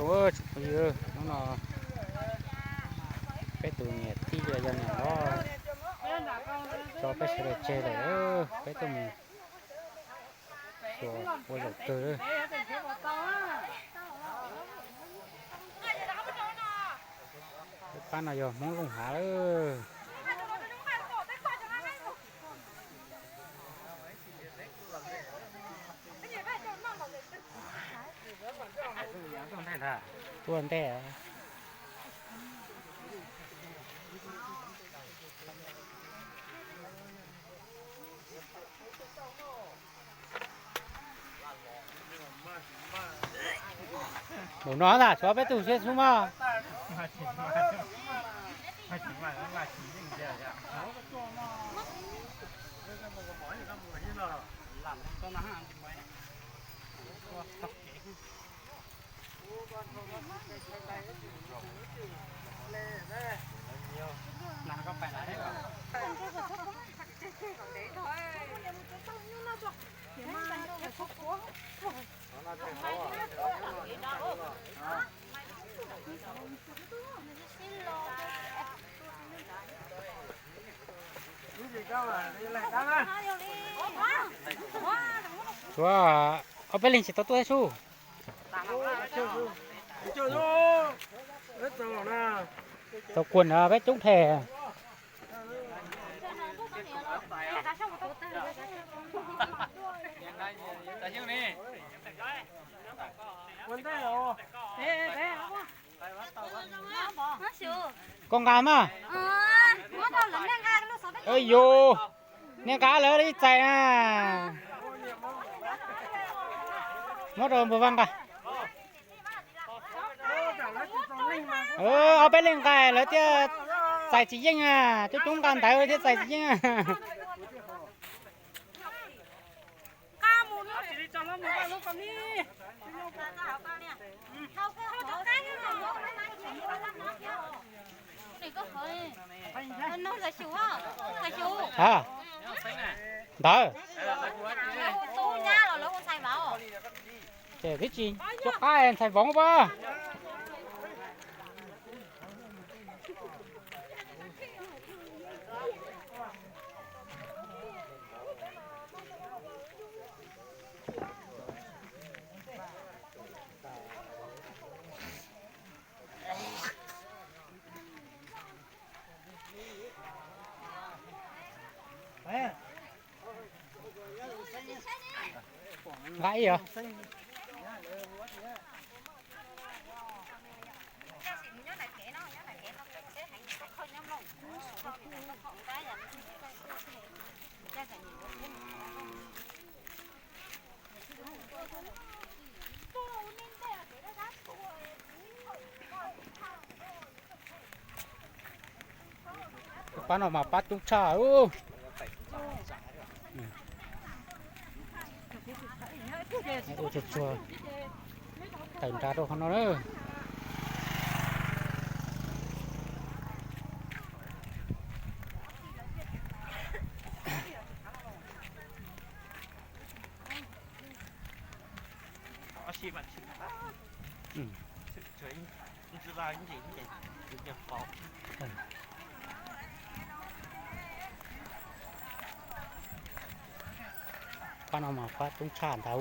Tsoom phooj ywg, hnub no peb tus niam tij los yog niam hlob tso peb sawv daws tseg lawm, peb tuaj mus xyuas ua zaum kawg. Peb pab no yog Hmoob Looj Hav lawm. Tuaj ntej. Mus no tas, tshuav peb tug siab xub mog. Tshuav ob peb leeg tsis tau tuaj thiab sub. Tau kuas na peb coob phem. Koj nqa mas. Yus, nej nqa lawv ib txais na. Muab rau npawg Vaj nqa. Ob peb leeg nqa lawv thiaj txais tsis yeej, coob coob nqa ntawv thiaj txais tsis yeej. Ha, ntawd. Ces twb tsis coj qab ntxhais Voov pab. Nqa ib os. Pab no mas pab coob tshaj. Ua tsuag tsuag tawm nrad rau qhov no na. Pab no mas pab coob tshaj ntag.